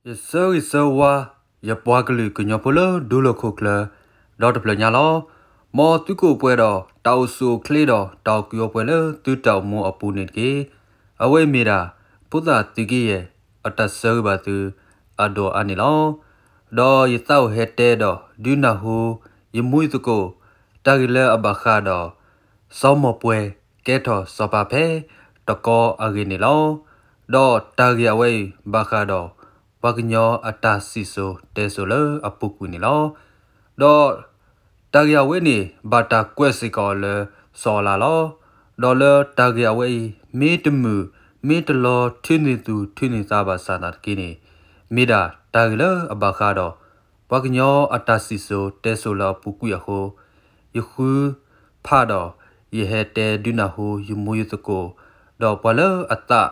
ယဆၢဂ့ၤဆၢဝါ ယပှၤကလုာ်ကညီဖိလၢဒူလီၢ်ခိၣ်ချၢ ဒီတဖျၢၣ်ညါလီၤ. မ်သုကအိၣ်ပှဲၤဒီးတၢ်အိၣ်ဆူၣ်အိၣ်ချ့ဒီး တၢ်အိၣ်ကူၣ်အိၣ်ပှဲၤလၢသုတၢ်အိၣ်မူအပူၤန့ၣ်တက့ၢ်. အဝဲအံၤမ့ၢ်ဒၣ် ဖိသၣ်သုးက့ယဲၢ် အတၢ်ဆၢဂ့ၤဘၣ်သု အဒိၣ်အါန့ၣ်လီၤ. ဒီးယသးအိၣ်ဟဲတဲဒီးဒုးနၢ်ဟူ ယမူယသကိး တၢ်ဂ့ၢ်လၢအဘၣ်ဃးဒီး စီၤမီၢ်ပှဲၤ ကဲထီၣ်စီၤပၤဖဲ တကီအဂ့ၢ်န့ၣ်လီၤ. ဒီးတၢ်ဂ့ၢ်အဝဲအံၤ ဘၣ်ဃးဒီး ပှၤကညီအတၢ်စံၣ်စိၤတဲစိၤလၢအပူၤကွံာ်န့ၣ်လီၤ. ဒီးတၢ်ဂ့ၢ်အဝဲန့ၣ် ဘၣ်တၢ်ကွဲးစ့ၢ်ကီးအီၤလၢ စီၤအၤလးလီၤ. ဒီးလၢတၢ်ဂ့ၢ်အဝဲအံၤ မ့ၢ်တမုာ် မ့ၢ်တလီၤထုးန့ၢ်သူၣ်ထုးန့ၢ်သးဘၣ်ဆၣ်သနာ်က့န့ၣ် မ့ၢ်ဒၣ်တၢ်ဂ့ၢ်လၢအဘၣ်ဃးဒီး ပှၤကညီအတၢ်စံၣ်စိၤတဲစိၤလၢအပူၤကွံာ်အဃိ ယဃုဖးဒီး ယဟဲတဲဒုးနၢ်ဟူယမူယသကိး ဒီးပှၤလၢအသး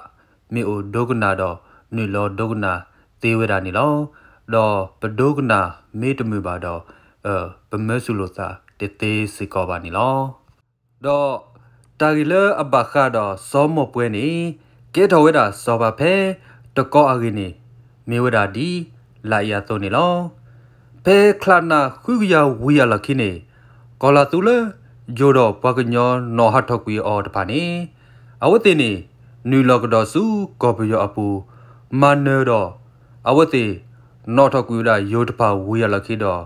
မ့ၢ်အိၣ်ဒိကနၣ်ဒီး နုာ်လီၤဒိကနၣ်သ့ဝဲဒၣ်န့ၣ်လီၤ. ဒီးပဒိကနၣ်မ့ၢ်တမုာ်ဘၣ်ဒီး ပမၢဆူၣ်လိာ်သးတသ့စ့ၢ်ကီးဘၣ်န့ၣ်လီၤ. ဒီးတၢ်ဂ့ၢ်လၢအဘၣ်ဃးဒီးစီၤမီၢ်ပှဲၤန့ၣ် ကဲထီၣ်ဝဲဒၣ်စီၤပၤဖဲတကီအဂ့ၢ်န့ၣ် မ့ၢ်ဝဲဒၣ်ဒ်လာ်အံၤအသိးန့ၣ်လီၤ. ဖဲချါနၣ်ဃုကယၤဝံၤအလီၢ်ခံန့ၣ် ကီၤလၤသူလၢယိၤဒီးပှၤကညီနီၣ်ဟးထီၣ်ကွံာ်အီၤတဖၣ်န့ၣ် အဝဲသ့ၣ်န့ၣ် နုာ်လီၤကဒီးဆူကီၢ်ပယီၤအပူၤ မၤနၢၤဒီး အဝဲသ့ၣ်နီၣ်ထီၣ်ကွံာ်ဝဲဒၣ်ယိၤတဖၣ်ဝံၤအလီၢ်ခံဒီး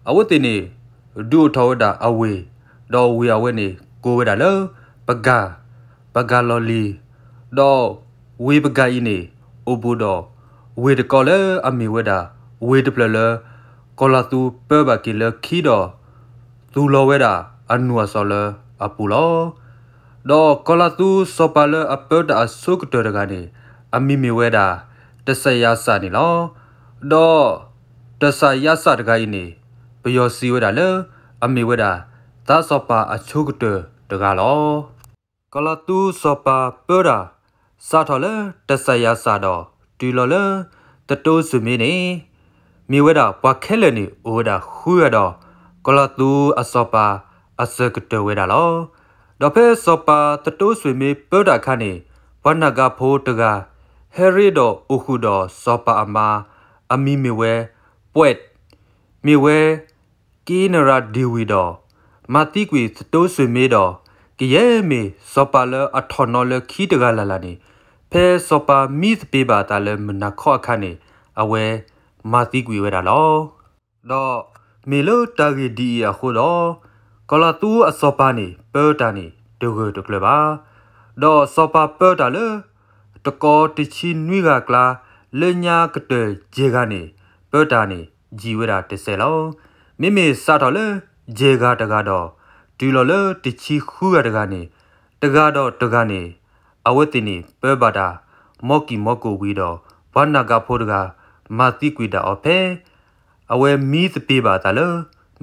အဝဲသ့ၣ်န့ၣ် ဒုးအိၣ်ထီၣ်ဝဲဒၣ်အဝ့ၢ်, ဒီးဝ့ၢ်အဝဲန့ၣ်ကိးဝဲဒၣ်လၢ ပကၢ်, ပကၢ်လီၢ်လံၤ, ဒီးဝ့ၢ်ပကၢ်အံၤန့ၣ် အိၣ်ဘူးဒီး ဝ့ၢ်တကီလၢအမ့ၢ်ဝဲဒၣ် ဝ့ၢ်တဖျၢၣ်လၢ ကီၤလၤသူပၢဘၣ်က့ၤလၢခံဒီး သူၣ်လီၤဝဲဒၣ်အနူၢ်အစီၤလၢအပူၤလီၤ. ဒီးကီၤလၤသူစီၤပၤလၢအပၢတၢ်အဆိကတၢၢ်တဂၤန့ၣ် အမံၤမ့ၢ်ဝဲဒၣ် တစၢ်ယါစၢ်န့ၣ်လီၤ. ဒီးတစၢ်ယါစၢ်တဂၤအံၤန့ၣ် ပယီၤစံးဝဲဒၣ်လၢ အမ့ၢ်ဝဲဒၣ် သးစီၤပၤအဆိကတၢၢ်တဂၤလီၤ. ကီၤလၤသူစီၤပၤပၢတၢ် စးထီၣ်လၢတစၢ်ယါစၢ်ဒီး တုၤလီၤလၢသတိၢ်စွ့ၤမ့ၢ်န့ၣ် မ့ၢ်ဝဲဒၣ်ပှၤခဲလၢာ်န့ၣ် အိၣ်ဝဲဒၣ်ဃုဂၤဒီး ကီၤလၤသူအစီၤပၤအစၢၤကတၢၢ်ဝဲဒၣ်လီၤ. ဒီးဖဲစီၤပၤသတိၢ်စွ့ၤမ့ၢ်ပၢတၢ်အခါန့ၣ် ပှၤနၢ်ကၣ်ဖိတဂၤ ဟဲရ့ဒီးအိၣ်ဃုာ်ဒီးစီၤပၤအမါ အမံၤမ့ၢ်ဝဲ ပှဲး မ့ၢ်ဝဲ က့နရၣ်ဒ့ၣ်ဝံၤဒီး မၤသံကွံာ်သတိၢ်စွ့ၤမ့ၢ်ဒီး ကယဲၢ်မ့ၢ်စီၤပၤလၢအထီၣ်နီလၢခံတဂၤလၢ်လၢ်န့ၣ် ဖဲစီၤပၤမံသပ့ၤဘၣ်အသးလၢမုၢ်နၤခီအခါန့ၣ် အဝဲမၤသံကွံာ်ဝဲဒၣ်လီၤ. ဒီးမ့ၢ်လၢတၢ်ဂ့ၢ်ဒ်အံၤအဃိဒီး ကီၤလၤသူအစီၤပၤန့ၣ် ပၢတၢ်န့ၣ်တဂၢၢ်တကျၢၤဘၣ်. ဒီးစီၤပၤပၢတၢ်လၢ တကီတဆံနွံဂၤအကျါ လၢညါကတၢၢ်ယဲၢ်ဂၤန့ၣ် ပၢတၢ်န့ၣ်ယံာ်ဝဲဒၣ်တစဲးလီၤ. မ့မ့ၢ်စးထီၣ်လၢယဲၢ်ဂၤတဂၤဒီး တုၤလီၤလၢတဆံဃုဂၤတဂၤန့ၣ် တဂၤဒီးတဂၤန့ၣ် အဝဲသ့ၣ်န့ၣ်ပၢဘၣ်တၢ် မ်ကံၢ်မ်ကိၣ်ဝံၤဒီး ပှၤနၢ်ကၣ်ဖိတဂၤ မၤသံကွံာ်ဒၣ်အီၤဖဲ အဝဲမံသပ့ၤဘၣ်အသးလၢ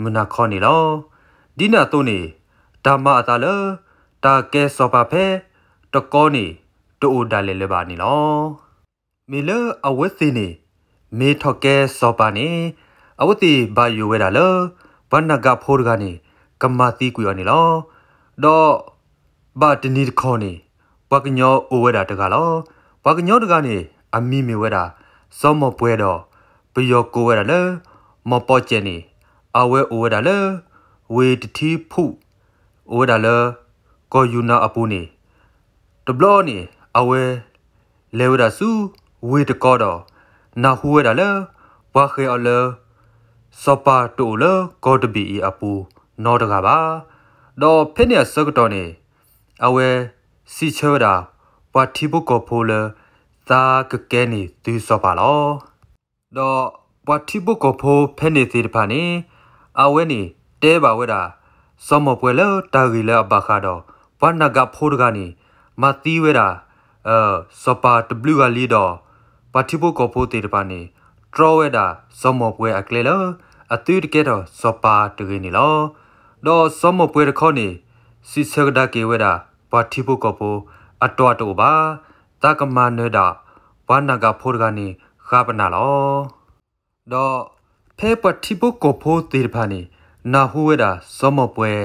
မုၢ်နၤခီန့ၣ်လီၤ. ဒ်န့ၣ်အသိးန့ၣ် တၢ်မၤအသးလၢ တၢ်ကဲစီၤပၤဖဲ တကီန့ၣ် တအိၣ်ဒၣ်လဲာ်လၢၤဘၣ်န့ၣ်လီၤ. မ့ၢ်လၢအဝဲသ့ၣ်န့ၣ် မ့ၢ်ထီၣ်ကဲစီၤပၤန့ၣ် အဝဲသ့ၣ်ဘၣ်ယိၣ်ဝဲဒၣ်လၢ ပှၤနၢ်ကၣ်ဖိတဂၤန့ၣ် ကမၤသံကွံာ်အီၤန့ၣ်လီၤ. ဒီး ဘၣ်တနံၤတခီန့ၣ် ပှၤကညီအိၣ်ဝဲဒၣ်တဂၤလီၤ. ပှၤကညီတဂၤန့ၣ် အမံၤမ့ၢ်ဝဲဒၣ် စီၤမီၢ်ပှဲၤဒီး ပယီၤကိးဝဲဒၣ်လၢ မီၢ်ပီၢ်ကဲးန့ၣ် အဝဲအိၣ်ဝဲဒၣ်လၢ ဝ့ၢ်တထံဖုၣ် အိၣ်ဝဲဒၣ်လၢ ကီၢ်ယူၢ်နၢၣ်အပူၤန့ၣ် တဘျီန့ၣ် အဝဲ လဲၤဝဲဒၣ်ဆူ ဝ့ၢ်တကီဒီး နၢ်ဟူဝဲဒၣ်လၢ ပှၤဃဲၤအီၤလၢ စီၤပၤတအိၣ်လၢကီၢ်တဘ့ၣ်အံၤအပူၤနီတဂၤဘၣ်. ဒီးဖဲန့ၣ်အဆၢကတီၢ်န့ၣ် အဝဲ စံးဆၢဝဲဒၣ် ပှၤထံဖိကီၢ်ဖိလၢ သးကကဲန့ၢ်သုစီၤပၤလီၤ. ဒီးပှၤထံဖိကီၢ်ဖိဖဲန့ၣ်သ့ၣ်တဖၣ်န့ၣ် အဝဲန့ၣ်တဲဘၣ်ဝဲဒၣ် စီၤမီၢ်ပှဲၤလၢတၢ်ဂ့ၢ်လၢအဘၣ်ဃးဒီး ပှၤနၢ်ကၣ်ဖိတဂၤန့ၣ် မၤသံဝဲဒၣ် စီၤပၤတဘျုးဂၤလံဒီး ပှၤထံဖိကီၢ်ဖိသ့ၣ်တဖၣ်န့ၣ် တြီဝဲဒၣ်စီၤမီၢ်ပှဲၤအကျဲလၢ အသုတကဲထီၣ်စီၤပၤတဂ့ၤန့ၣ်လီၤ. ဒီးစီၤမီၢ်ပှဲၤတခီန့ၣ် စံးဆၢကဒါက့ၤဝဲဒၣ် ပှၤထံဖိကီၢ်ဖိ အတၢ်တအိၣ်ဘၣ်, သးကမၤနၢၤဒၣ် ပှၤနၢ်ကၣ်ဖိတဂၤန့ၣ် ဃါပနၢ်လီၤ. ဒီးဖဲပှၤထံဖိကီၢ်ဖိသ့ၣ်တဖၣ်န့ၣ် နၢ်ဟူဝဲဒၣ်စီၤမီၢ်ပှဲၤ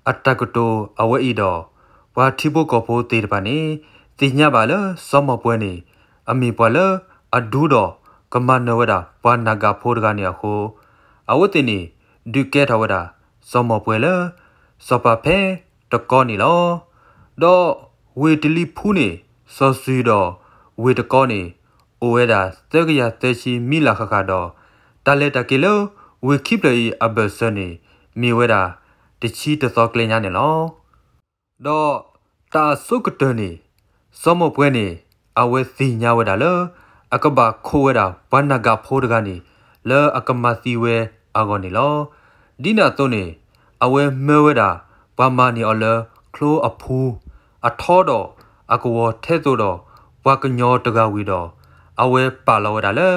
အတၢ်ကတိၤအဝဲအံၤဒီး ပှၤထံဖိကီၢ်ဖိသ့ၣ်တဖၣ်န့ၣ် သ့ၣ်ညါဘၣ်လၢစီၤမီၢ်ပှဲၤန့ၣ် အမ့ၢ်ပှၤလၢအဒူဒီး ကမၤနၢၤဝဲဒၣ်ပှၤနၢ်ကၣ်ဖိတဂၤန့ၣ်အဃိ, အဝဲသ့ၣ်န့ၣ် ဒုးကဲထီၣ်ဝဲဒၣ် စီၤမီၢ်ပှဲၤလၢ စီၤပၤဖဲတကီန့ၣ်လီၤ. ဒီးဝ့ၢ်တလံၤဖူန့ၣ် စီၤစုၤဒီးဝ့ၢ်တကီန့ၣ် အိၣ်ဝဲဒၣ်သၢကယၤသၢဆံမံလးဃၣ်ဃၣ်ဒီး တၢ်လဲၤတၢ်က့ၤလၢဝ့ၢ်ခံဖျၢၣ်အံၤအဘၢၣ်စၢၤန့ၣ် မ့ၢ်ဝဲဒၣ်တဆံတသီကျဲညါန့ၣ်လီၤ. ဒီးတၢ်အဆိကတၢၢ်န့ၣ် စီၤမီၢ်ပှဲၤန့ၣ် အဝဲသ့ၣ်ညါဝဲဒၣ်လၢ အကဘၣ်ခိးဝဲဒၣ်ပှၤနၢ်ကၣ်ဖိတဂၤန့ၣ် လၢအကမၤသံဝဲအဂီၢ်န့ၣ်လီၤ. ဒ်န့ၣ်အသိးန့ၣ် အဝဲမၢဝဲဒၣ် ပှၤမၤန့ၢ်အီၤလၢချိအဖူ အထီဒီးအကဝီၤထဲသိးဒီး ပှၤကညီတဂၤဝံၤဒီး အဝဲပာ်လီၤဝဲဒၣ်လၢ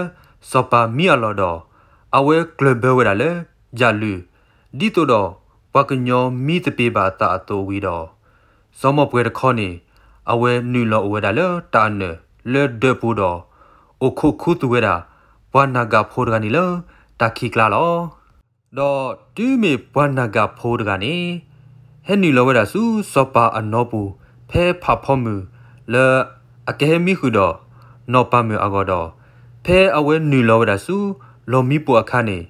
စီၤပၤမံအလီၢ်ဒီး အဝဲကျၢၢ်ဘၢဝဲဒၣ်လၢယၣ်လုၢ် ဒ်သိးဒီးပှၤကညီမံသပ့ၤဘၣ်အသးအသိးဝံၤဒီး စီၤမီၢ်ပှဲၤတခီန့ၣ် အဝဲနုာ်လီၤအိၣ်ဝဲဒၣ်လၢတၢ်အနၢၣ်လၢဒၢးပူၤဒီး အိၣ်ခိးခူသူၣ်ဝဲဒၣ် ပှၤနၢ်ကၣ်ဖိတဂၤန့ၣ်လၢတၢ်ခံးကျါလီၤ. ဒီးတုၤမ့ၢ်ပှၤနၢ်ကၣ်ဖိတဂၤန့ၣ် ဟဲနုာ်လီၤဝဲဒၣ်ဆူစီၤပၤအနီပူၤ ဖဲဖးဖီမုၢ်လၢအကဟဲမံဃုာ်ဒီးနီၢ်ပၤမုၣ်အဂီၢ်ဒီး ဖဲအဝဲနုာ်လီၤဝဲဒၣ်ဆူလီၢ်မံပူၤအခါန့ၣ်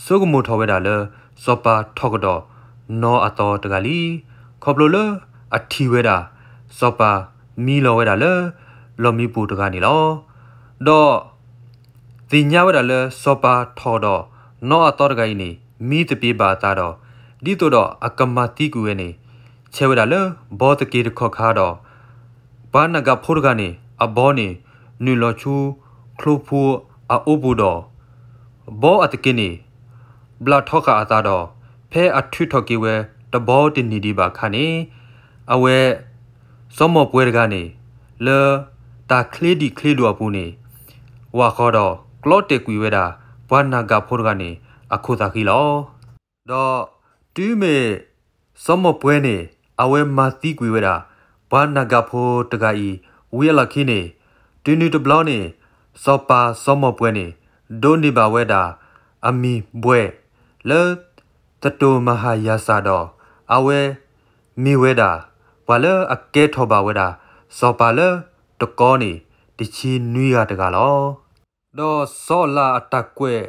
ဆိကမိၣ်ထီၣ်ဝဲဒၣ်လၢ စီၤပၤထီၣ်ကဒီးနီၢ်အသီတဂၤလံ. ခီဖျိလၢအထံၣ်ဝဲဒၣ် စီၤပၤမံလီၤဝဲဒၣ်လၢလီၢ်မံပူၤတဂၤန့ၣ်လီၤ. ဒီး သ့ၣ်ညါဝဲဒၣ်လၢစီၤပၤထီၣ်ဒီးနီၢ်အသီတဂၤအံၤန့ၣ် မံသပ့ၤဘၣ်အသးဒီး ဒ်သိးဒီးအကမၤသံကွံာ်ဝဲန့ၣ် ဆဲးဝဲဒၣ်လၢဘီသက့ၤတခီခါဒီး ပှၤနၢ်ကၣ်ဖိတဂၤန့ၣ် အဘီန့ၣ် နုာ်လီၤဆူချိဖိအအိပူၤဒီး ဘီအသက့န့ၣ် ဘျးထီဃာ်အသးဒီး ဖဲအထုးထီၣ်က့ၤဝဲတဘီတနံၤဒံးဘၣ်အခါန့ၣ် အဝဲ စီၤမီၢ်ပှဲၤတဂၤန့ၣ် လၢတၢ်ချ့ဒံးချ့ဒိၣ်အပူၤန့ၣ် ဝၢ်ဃီဒီးကျီတဲာ်ကွံာ်ဝဲဒၣ် ပှၤနၢ်ကၣ်ဖိတဂၤန့ၣ် အခိၣ်သးဃံလီၤ. ဒီးတုၤမ့ၢ်စီၤမီၢ်ပှဲၤန့ၣ် အဝဲမၤသံကွံာ်ဝဲဒၣ် ပှၤနၢ်ကၣ်ဖိတဂၤအံၤ ဝံၤအလီၢ်ခံန့ၣ် တုၤနုၤတဘျီန့ၣ် စီၤပၤစီၤမီၢ်ပှဲၤန့ၣ် ဒိးန့ၢ်ဘၣ်ဝဲဒၣ် အမံၤဘှဲၣ်လၢ သတိၣ်မၤဟးယၤစၢ်ဒီး အဝဲမ့ၢ်ဝဲဒၣ် ပှၤလၢအကဲထီၣ်ဘၣ်ဝဲဒၣ် စီၤပၤလၢတကီန့ၣ် တဆံနွံဂၤတဂၤလီၤ. ဒီးစီၤအၤလးအတၢ်ကွဲး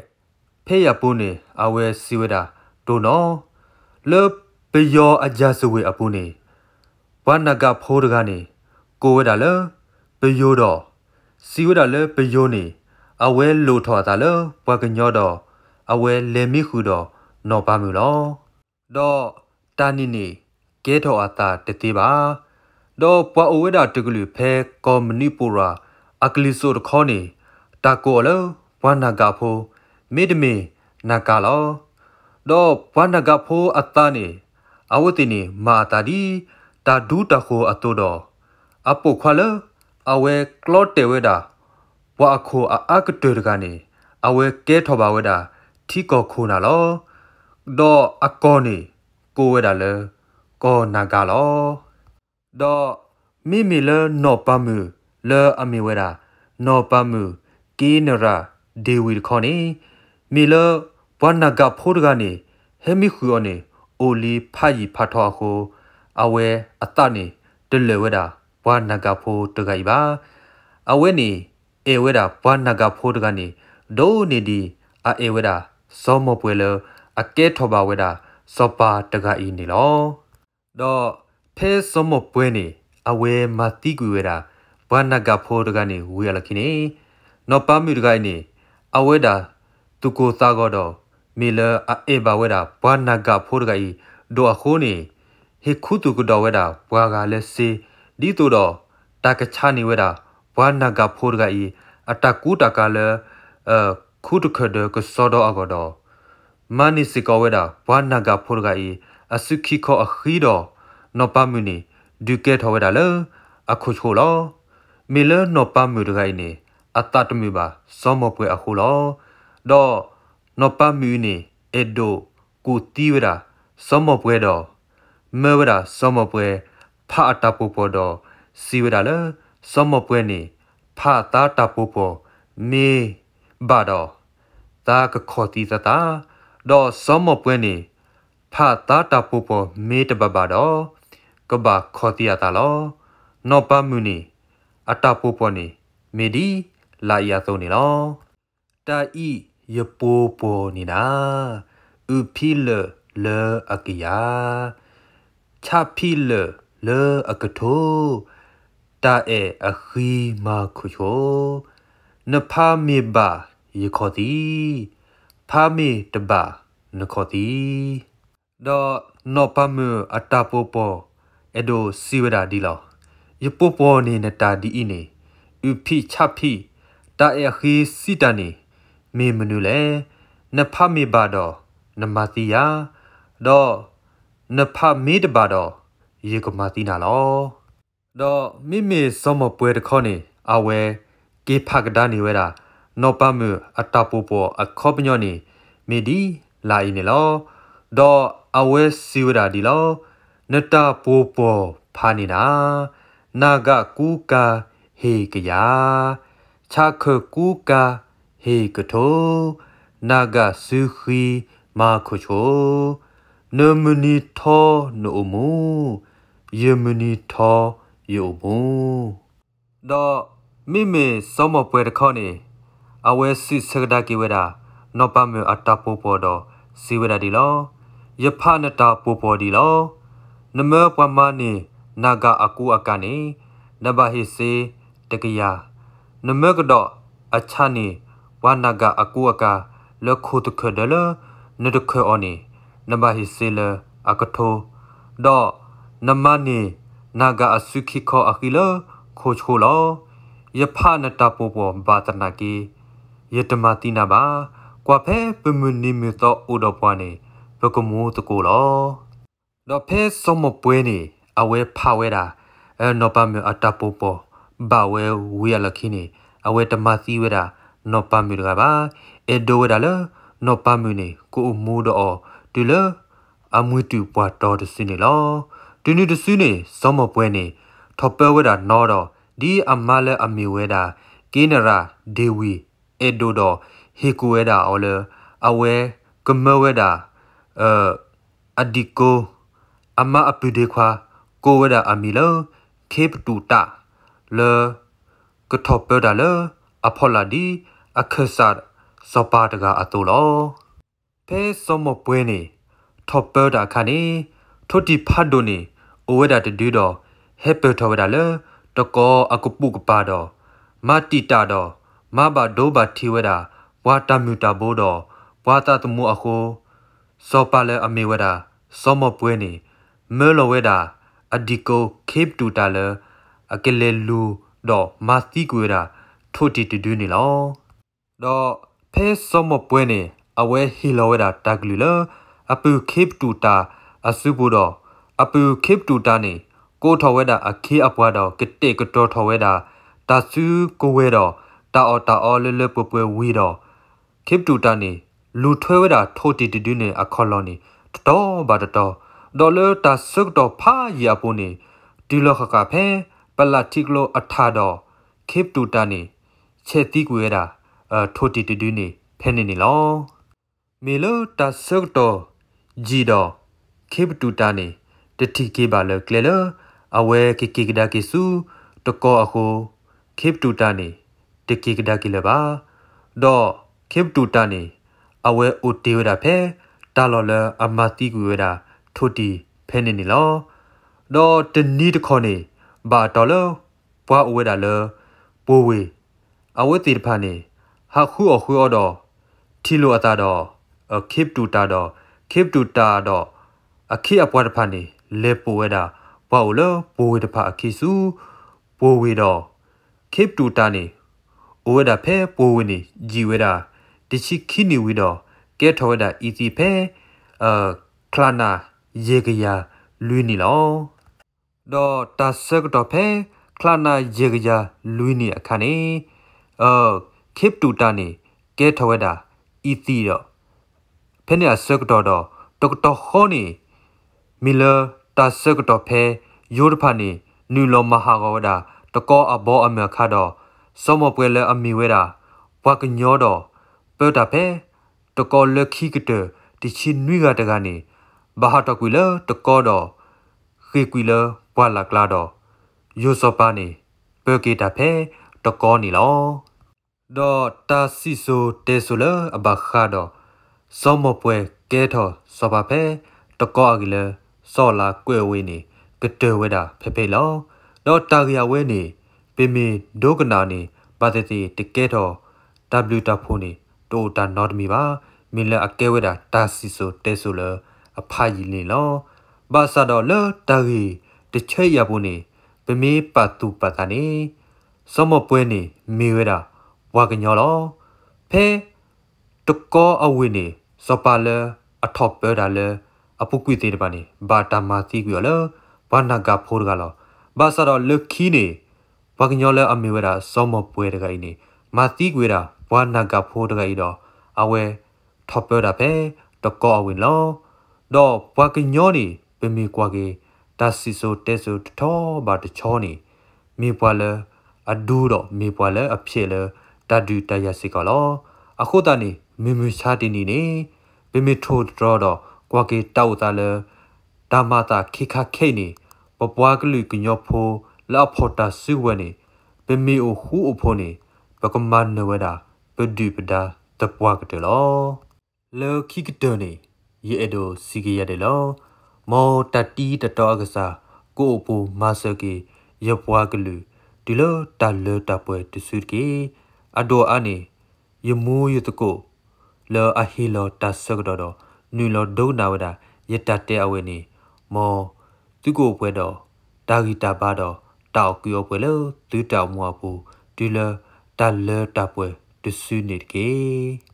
ဖဲအံၤအပူၤန့ၣ် အဝဲစံးဝဲဒၣ် တိၢ်နီၣ် လၢပယီၤအယၤစဝ့ၢ်အပူၤန့ၣ် ပှၤနၢ်ကၣ်ဖိတဂၤန့ၣ် ကိးဝဲဒၣ်လၢပယိၤဒီး စံးဝဲဒၣ်လၢပယိၤန့ၣ် အဝဲလိၣ်ထီၣ်အသးလၢပှၤကညီဒီး အဝဲလဲၤမံဃုာ်ဒီးနီၢ်ပၤမုၣ်လီၤ. ဒီးတၢ်န့ၣ်န့ၣ် ကဲထီၣ်အသးတသ့ဘၣ်. ဒီးပှၤအိၣ်ဝဲဒၣ်တကလုာ်ဖဲကီၢ်မနုၤပိၢ်ရၢ် အကလံၤစိးတခီန့ၣ် တၢ်ကိးအီၤလၢ ပှၤနၢ်ကၣ်ဖိ မ့တမ့ၢ်နၢ်ကၣ်လီၤ. ဒီးပှၤနၢ်ကၣ်ဖိအသးန့ၣ် အဝဲသ့ၣ်န့ၣ်မၤအသးဒ်တၢ်ဒူတၢ်ဃိၤအသိးဒီး အပိာ်ခွါလၢ အဝဲကျီတဲာ်ဝဲဒၣ် ပှၤအခိၣ်အအါကတၢၢ်တဂၤန့ၣ် အဝဲကဲထီၣ်ဘၣ်ဝဲဒၣ် ထံကီၢ်ခိၣ်နၢ်လီၤ. ဒီးအကီၢ်န့ၣ် ကိးဝဲဒၣ်လၢ ကီၢ်နၢ်ကၣ်လီၤ. ဒီးမ့မ့ၢ်လၢနီၢ်ပၤမုၣ်လၢအမ့ၢ်ဝဲဒၣ် နီၢ်ပၤမုၣ်က့နရၣ်ဒ့ၣ်ဝံၤတခီန့ၣ် မ့ၢ်လၢပှၤနၢ်ကၣ်ဖိတဂၤန့ၣ် ဟဲမံဃုာ်အီၤန့ၣ် အိၣ်လံဖးယံာ်ဖးထီအဃိ အဝဲအသးန့ၣ် တလၢာ်ဝဲဒၣ်ပှၤနၢ်ကၣ်ဖိတဂၤအံၤဘၣ်. အဝဲန့ၣ် အဲၣ်ဝဲဒၣ်ပှၤနၢ်ကၣ်ဖိတဂၤန့ၣ် ဒိၣ်န့ၢ်ဒံး အအဲၣ်ဝဲဒၣ် စီၤမီၢ်ပှဲၤလၢ အကဲထီၣ်ဘၣ်ဝဲဒၣ် စီၤပၤတဂၤအံၤန့ၣ်လီၤ. ဒီးဖဲစီၤမီၢ်ပှဲၤန့ၣ် အဝဲမၤသံကွံာ်ဝဲဒၣ် ပှၤနၢ်ကၣ်ဖိတဂၤန့ၣ် ဝံၤအလီၢ်ခံန့ၣ် နီၢ်ပၤမုၣ်တဂၤအံၤန့ၣ် အဝဲဒၣ်သူၣ်ကိၢ်သးဂီၤဒီး မ့ၢ်လၢအအဲၣ်ဘၣ်ဝဲဒၣ် ပှၤနၢ်ကၣ်ဖိတဂၤအံၤ ဒိၣ်အဃိန့ၣ် ဟ့ၣ်ခူသူၣ်ကဒီးဝဲဒၣ် ပှၤဂၤလၢစ့ ဒ်သိးဒီး တၢ်ကဆါန့ၢ်ဝဲဒၣ် ပှၤနၢ်ကၣ်ဖိတဂၤအံၤ အတၢ်ကူတၢ်ကၤလၢ ခူတခၢၣ်ဒၢးကစီဒီအဂီၢ်ဒီး မၤန့ၢ်စ့ၢ်ကီးဝဲဒၣ် ပှၤနၢ်ကၣ်ဖိတဂၤအံၤ အစုခံခီအဃံဒီး နီၢ်ပၤမုၣ်န့ၣ် ဒုးကဲထီၣ်ဝဲဒၣ်လၢ အခိၣ်ဆှိးလီၤ. မ့ၢ်လၢနီၢ်ပၤမုၣ်တဂၤအံၤန့ၣ် အသးတမုာ်ဘၣ် စီၤမီၢ်ပှဲၤအဃိလီၤ. ဒီးနီၢ်ပၤမုၣ်အံၤန့ၣ် အဲၣ်ဒိးကူၣ်သံဝဲဒၣ် စီၤမီၢ်ပှဲၤဒီး မၢဝဲဒၣ်စီၤမီၢ်ပှဲၤ ဖးအတၢ်ပိာ်ပှီၢ်ဒီး စံးဝဲဒၣ်လၢ စီၤမီၢ်ပှဲၤန့ၣ် ဖးသးတၢ်ပိာ်ပှီၢ်မ့ၢ်ဘၣ်ဒီး သးကခီၣ်သံသးသး, ဒီးစီၤမီၢ်ပှဲၤန့ၣ် ဖးသးတၢ်ပိာ်ပှီၢ်မ့ၢ်တဘၣ်ဘၣ်ဒီး ကဘၣ်ခီၣ်သံအသးလီၤ. နီၢ်ပၤမုၣ်န့ၣ် အတၢ်ပိာ်ပှီၢ်န့ၣ် မ့ၢ်ဒ်လာ်အံၤအသိးန့ၣ်လီၤ. တၢ်အံၤယပိာ်ပှီၢ်န့ၣ်နၤ, အုၣ်ဖံးလၢာ်လၢအကယၤ, ဆၣ်ဖံးလၢာ်လၢအကထိ, တၢ်အဲၣ်အဃံမၤခိၣ်ဆိ, နဖးမ့ၢ်ဘၣ်ယခီၣ်သံ, ဖးမ့ၢ်တဘၣ်နခီၣ်သံ. ဒီးနီၢ်ပၤမုၣ်အတၢ်ပိာ်ပှီၢ် အဲၣ်ဒိးစံးဝဲဒၣ်ဒ်လီၤ, ယပိာ်ပှီၢ်န့ၢ်နတၢ်ဒ်အံၤန့ၣ်, အုၣ်ဖံးဆၣ်ဖံး, တၢ်အဲၣ်အဃံစံးတၢ်န့ၣ် မ့ၢ်မနုၤလဲၣ်. နဖးမ့ၢ်ဘၣ်ဒီး နမၤသံယၤ, ဒီးနဖးမ့ၢ်တဘၣ်ဒီး ယကမၤသံနၤလီၤ. ဒီးမ့မ့ၢ်စီၤမီၢ်ပှဲၤတခီန့ၣ် အဝဲက့ၤဖးကဒါန့ၢ်ဝဲဒၣ် နီၢ်ပၤမုၣ်အတၢ်ပိာ်ပှီၢ်အခီပညီန့ၣ် မ့ၢ်ဒ်လာ်အံၤန့ၣ်လီၤ. ဒီးအဝဲစံးဝဲဒၣ်ဒ်လီၤ, နတၢ်ပိာ်ပှီၢ်ဖးန့ၢ်နၤ, နၤဂၤကူကၤဟ့ၣ်ကယၤ, ဆၣ်ခၢၣ်ကူကၤဟ့ၣ်ကထိ, နၤဂၤစုဃံမၤခိၣ်ဆိ, နမုၢ်နံၤထီနအိၣ်မူ, ယမုၢ်နံၤထီယအိၣ်မူ. ဒီးမ့မ့ၢ်စီၤမီၢ်ပှဲၤတခီန့ၣ် အဝဲစံးဆၢကဒါက့ၤဝဲဒၣ် နီၢ်ပၤမုၣ်အတၢ်ပိာ်ပှီၢ်ဒီးစံးဝဲဒၣ်ဒ်လီၤ, ယဖးနတၢ်ပိာ်ပှီၢ်ဒ်လီၤ. နမၢပှၤမၤန့ၢ်နၤဂၤအကူအကၤန့ၣ် နဘၣ်ဟ့ၣ်စ့တကယၤ, နမၢကဒီးအဆၣ်န့ၢ် ပှၤနၤဂၤအကူအကၤလၢခိၣ်တခၢၣ်ဒၢလၢ နတခၢၣ်အီၤန့ၣ် နဘၣ်ဟ့ၣ်စ့လၢအကထိ, ဒီးနမၤန့ၢ် နၤဂၤအစုခံခီအဃံလၢခိၣ်ဆိလီၤ. ယဖးနတၢ်ပိာ်ပှီၢ်ဘၣ်သနာ်က့ ယတမၤသံနၤဘၣ်. ကွၢ်ဖဲပမုၢ်နံၤမုၢ်သီအိၣ်ဒီးပှၤန့ၣ် ပကမူသကိးလီၤ. ဒီးဖဲစီၤမီၢ်ပှဲၤန့ၣ် အဝဲဖးဝဲဒၣ် နီၢ်ပၤမုၣ်အတၢ်ပိာ်ပှီၢ်ဘၣ်ဝဲဝံၤအလီၢ်ခံန့ၣ် အဝဲတမၤသံဝဲဒၣ် နီၢ်ပၤမုၣ်တဂၤဘၣ်. အဲၣ်ဒိးဝဲဒၣ်လၢ နီၢ်ပၤမုၣ်န့ၣ် ကအိၣ်မူဒီးအီၤတုၤလၢ အမှံတုၤပှၢ်တီတစုန့ၣ်လီၤ. တုၤနုၤတစုန့ၣ် စီၤမီၢ်ပှဲၤန့ၣ် ထီၣ်ပၢဝဲဒၣ်နီဒီး ဒ်အမါလၢအမ့ၢ်ဝဲဒၣ် က့နရၣ်ဒ့ဝံၤ အဲၣ်ဒိးဒီးဟ့ၣ်ကူၣ်ဝဲဒၣ်အီၤလၢ အဝဲကမၢဝဲဒၣ် အဒံၣ်ကိ အမါအပုၢ်ဒ့ခွါ ကိးဝဲဒၣ်အမံၤလၢ ခ့ပတူာ်တၢ် လၢ ကထီၣ်ပၢတၢ်လၢ အဖီလာ်ဒ်အခၢၣ်စးစီၤပၤတဂၤအသိးလီၤ. ဖဲစီၤမီၢ်ပှဲၤန့ၣ် ထီၣ်ပၢတၢ်အခါန့ၣ် ထိၣ်တံၢ်ဖးဒိၣ်န့ၣ် အိၣ်ဝဲဒၣ်တဒုဒီး ဟဲပၢၢ်ထီၣ်ဝဲဒၣ်လၢ တကီအကပိာ်ကပၤဒီး မၤတံာ်တာ်ဒီး မၤဘၣ်ဒိဘၣ်ထံးဝဲဒၣ် ပှၤတၢ်မုၢ်တၢ်ဘိဒီး ပှၤသးသမူအဃိ စီၤပၤလၢအမ့ၢ်ဝဲဒၣ် စီၤမီၢ်ပှဲၤန့ၣ် မၢလီၤဝဲဒၣ် အဒံၣ်ကိခ့ပတူာ်တၢ်လၢ အကလဲၤလူၤဒီးမၤသံကွံာ်ဝဲဒၣ် ထိၣ်တံၢ်တဒုန့ၣ်လီၤ. ဒီးဖဲစီၤမီၢ်ပှဲၤန့ၣ် အဝဲဟ့ၣ်လီၤဝဲဒၣ်တၢ်ကလုၢ်လၢ အပုၢ်ခ့ပတူာ်တၢ်အစုပူၤဒီး အပုၢ်ခ့ပတူာ်တၢ်န့ၣ် ကိးထီၣ်ဝဲဒၣ်အခ့အပှၤဒီး ကတဲာ်ကတီၤထီၣ်ဝဲဒၣ် တၢ်စုကဝဲၤဒီး တၢ်အီၣ်တၢ်အီလၢလၢပှဲၤပှဲၤဝံၤဒီး ခ့ပတူာ်တၢ်န့ၣ် လူၤထွဲဝဲဒၣ်ထိၣ်တံၢ်တဒုန့ၣ်အခီၣ်လီၢ်န့ၣ် တတီၤဘၣ်တတီၤ, ဒီးလၢတၢ်ဆၢကတီၢ်ဖးယံာ်အပူၤန့ၣ် တုၤလီၤဃၣ်ဃၣ်ဖဲ ပလၣ်ထံကျိအထးဒီး ခ့ပတူာ်တၢ်န့ၣ် ဆဲးသံကွံာ်ဝဲဒၣ် ထိၣ်တံၢ်တဒုန့ၣ် ဖဲန့ၣ်န့ၣ်လီၤ. မ့ၢ်လၢတၢ်ဆၢကတီၢ်ယံာ်ဒီး ခ့ပတူာ်တၢ်န့ၣ် တထံၣ်က့ၤဘၣ်လၢကျဲလၢ အဝဲကက့ၤကဒါက့ၤဆူ တကီအဃိ ခ့ပတူာ်တၢ်န့ၣ် တက့ၤကဒါက့ၤလၢၤဘၣ်. ဒီးခ့ပတူာ်တၢ်န့ၣ် အဝဲအိၣ်တ့ၢ်ဝဲဒၣ်ဖဲ တၢ်လီၢ်လၢအမၤသံကွံာ်ဝဲဒၣ် ထိၣ်တံၢ်ဖဲန့ၣ်န့ၣ်လီၤ. ဒီးတနံၤတခီန့ၣ် ဘၣ်အတီၢ်လၢ ပှၤအိၣ်ဝဲဒၣ်လၢ ပိၤဝ့ၤ အဝဲသ့ၣ်တဖၣ်န့ၣ် ဟးဃုအီၣ်ဃုအီဒီး ထံၣ်လိာ်အသးဒီး ခ့ပတူာ်တၢ်ဒီး ခ့ပတူာ်တၢ်ဒီး အခ့အပှၤတဖၣ်န့ၣ် လဲၤပိာ်ဝဲဒၣ် ပှၤအိၣ်လၢပိၤဝ့ၤတဖၣ်အခံဆူ ပိၤဝ့ၤဒီး ခ့ပတူာ်တၢ်န့ၣ် အိၣ်ဝဲဒၣ်ဖဲပိၤဝ့ၤန့ၣ် ယံာ်ဝဲဒၣ် တဆံခံနံၣ်ဝံၤဒီး ကဲထီၣ်ဝဲဒၣ်အံၤသံးဖဲ ချါနၣ်ယဲၢ်ကယၤလွံၢ်နံၣ်လီၤ. ဒီးတၢ်ဆၢကတီၢ်ဖဲ ချါနၣ်ယဲၢ်ကယၤလွံၢ်နံၣ်အခါန့ၣ် ခ့ပတူာ်တၢ်န့ၣ် ကဲထီၣ်ဝဲဒၣ်အံၤသံးဒီး ဖဲန့ၣ်အဆၢကတီၢ်ဒီး တကတီၢ်ဃီန့ၣ် မ့ၢ်လၢတၢ်ဆၢကတီၢ်ဖဲ ယိၤတဖၣ်န့ၣ် နုာ်လီၤမၤဟးဂီၤဝဲဒၣ် တကီအဘီအမုၢ်အခါဒီး စီၤမီၢ်ပှဲၤလၢအမ့ၢ်ဝဲဒၣ် ပှၤကညီဒီး ပၢတၢ်ဖဲ တကီလၢခံကတၢၢ် တဆံနွံဂၤတဂၤန့ၣ် ဘၣ်ဟးထီၣ်ကွံာ်လၢတကီဒီး ဃ့ၢ်ကွံာ်လၢပှၢ်လၢ်ကျါဒီး ယိၤစီၤပၤန့ၣ် ပၢက့ၤတၢ်ဖဲတကီန့ၣ်လီၤ. ဒီးတၢ်စံၣ်စိၤတဲစိၤလၢအဘၣ်ဃးဒီး စီၤမီၢ်ပှဲၤကဲထီၣ်စီၤပၤဖဲ တကီအဂ့ၢ်လၢ စီၤလါကွဲးဝဲန့ၣ် ကတၢၢ်ဝဲဒၣ်ဖဲဖဲအံၤလီၤ. ဒီးတၢ်ဂ့ၢ်အဝဲန့ၣ် ပမ့ၢ်ဒိကနၣ်န့ၣ် ဘၣ်သ့ၣ်သ့ၣ်တကဲထီၣ် တၢ်ဘျုးတၢ်ဖှိၣ်န့ၣ် တအိၣ်တၢ်နီတမံၤဘၣ်. မ့ၢ်လၢအကဲဝဲဒၣ်တၢ်စံၣ်စိၤတဲစိၤလၢအဖးယံာ်န့ၣ်လီၤ. ဘၣ်ဆၣ်ဒီးလၢတၢ်ဂ့ၢ်တဆၢအံၤအပူၤန့ၣ် ပမ့ၢ်ပာ်သူၣ်ပာ်သးန့ၣ် စီၤမီၢ်ပှဲၤန့ၣ် မ့ၢ်ဝဲဒၣ်ပှၤကညီလီၤ. ဖဲ တကီအဝ့ၢ်န့ၣ် စီၤပၤလၢအထီၣ်ပၢတၢ်လၢအပူၤကွံာ်သ့ၣ်တဖၣ်န့ၣ် ဘၣ်တၢ်မၤသံကွံာ်အီၤလၢ ပှၤနၢ်ကၣ်ဖိတဂၤလီၤ. ဘၣ်ဆၣ်ဒီးလၢခံန့ၣ် ပှၤကညီလၢအမ့ၢ်ဝဲဒၣ်စီၤမီၢ်ပှဲၤတဂၤအံၤန့ၣ် မၤသံကွံာ်ဝဲဒၣ်ပှၤနၢ်ကၣ်ဖိတဂၤအံၤဒီး အဝဲထီၣ်ပၢတၢ်ဖဲတကီအဝ့ၢ်န့ၣ်လီၤ. ဒီးပှၤကညီန့ၣ် ပမ့ၢ်ကွၢ်က့ၤ တၢ်စံၣ်စိၤတဲစိၤတဆီဘၣ်တဆီန့ၣ် မ့ၢ်ပှၤလၢအဒူဒီး မ့ၢ်ပှၤလၢအဖျဲးလၢတၢ်ဒုးတၢ်ယၤစ့ၢ်ကီးလီၤ. အဃိသတးန့ၣ် မုၢ်မဆါတနံၤန့ၣ် ပမ့ၢ်ထိၣ်သတြီၤဒီး ကွၢ်က့ၤတၢ်အိၣ်သးလၢ တၢ်မၤအသးခဲခါခဲအံၤန့ၣ် ပပှၤကလုာ်ကညီဖိလၢအဖီၣ်တၢ်စုကဝဲၤန့ၣ် ပမ့ၢ်အိၣ်ဃူအိၣ်ဖိးန့ၣ် ပကမၤနၢၤဝဲဒၣ် ပဒုၣ်ပဒါသပှၢ်ကတၢၢ်လီၤ. လၢခံကတၢၢ်န့ၣ် ယအဲၣ်ဒိးစံးက့ၤယၤဒဲးလီၤ. မ်တၢ်တံတၢ်တီအကစၢ် ကအိၣ်ပိၢ်မၤစၢၤက့ၤ ယပှၤကလုာ် တုၤလၢတၢ်လၢတၢ်ပှဲၤတစုတက့ၢ်. အဒိၣ်အါန့ၣ် ယမူယသကိး လၢအဟ့ၣ်လီၤတၢ်ဆၢကတီၢ်ဒီး နုာ်လီၤဒိကနၣ်ဝဲဒၣ် ယတၢ်တဲအဝဲန့ၣ် မ်သုကအိၣ်ပှဲၤဒီး တၢ်ဂံၢ်တၢ်ဘါဒီး တၢ်အီၣ်ကုးအီပှဲၤလၢသုတၢ်အိၣ်မူအပူၤ တုၤလၢတၢ်လၢတၢ်ပှဲၤတစုန့ၣ်တက့ၢ်.